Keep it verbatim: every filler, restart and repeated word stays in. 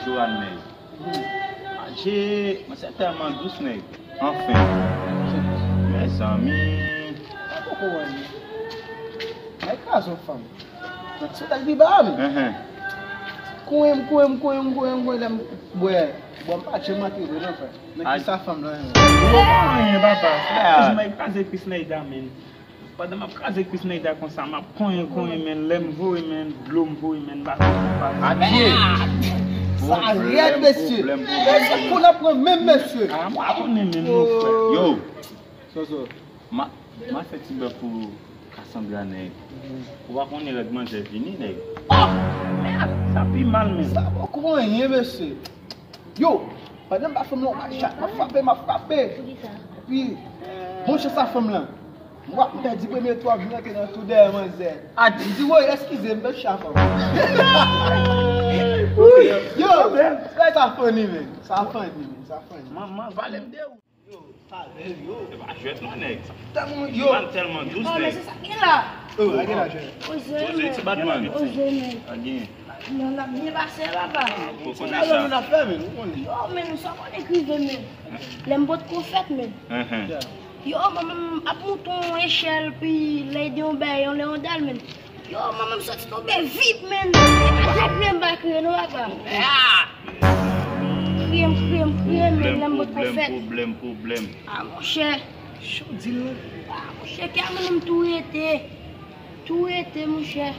Johan, nèg. Adje, mwen se tèlman dous, nèg. Anfen. Mezanmi. Sa poko wè, nèg. Nèg kraze yon fanm. Nan ti tèt li ba m. Enhen. Kouye m, kouye m, kouye m, kouye m, kouye m, lè m bwè. Bwè m pa janm antre vre non, frè. Nan ki sa fanm lan ye? Ou pa anyen, papa. Frè. Jis mwen kraze kwis Neyda, men. Pandan m ap kraze kwis Neyda konsa, m ap konyen, konyen, men lè m voye, men dlo m voye, men m pa konn sa k pase. Adye! Sa rèd, mesye. Mesye, kou n ap pran menm, mesye. A, m pa konnen menm non, frè. Yo! Soso. Ma, ma fè ti bèf pou Cassandra, nèg. Ou pa konnen lè manzè vini, nèg. Oh! Mèd! Sa pi mal, men. Sa poko anyen, mesye. Yo! Pandan m pa fanm nan, m ap chat, m ap frape, m ap frape. Epi, monchè, sa fanm lan. M wè m pèdi premye tou, ap vin antre nan tou dèyè manzè. Adi. M di, woy, eskize m, mèt chavan. Yo, sa, sa funny, man. Sa funny, man. Sa funny. Manman, pale m de ou. Yo, sa bèl, yo. E pa jwèt non, nèg. Tèlman, yo. Mal tèlman dous, nèg. Oh, men se sa k gen la. Oh, a gen la jwèt. Oze, ti batman. Oze, men. A gen. Non, n ap byen pase, papa. Ou konnen sa. Sa nou ap fè, men, ou konnen. Yo, men nou sa konnen krive, men. Lè m potko fèt, men. Yo, manman m ap moute yon echèl, pi lè de yon bèy, yon lè yon dal, men. Yo, manman m soti tonbe vip, men. E pa jwèt, men, m pa kriye non, papa. Kriye, m kriye, m kriye, men lè m potko fèt. Pwoblèm, pwoblèm, pwoblèm. A, monchè. Chou di l. A, monchè, kè manman m tou rete. Tou rete, monchè.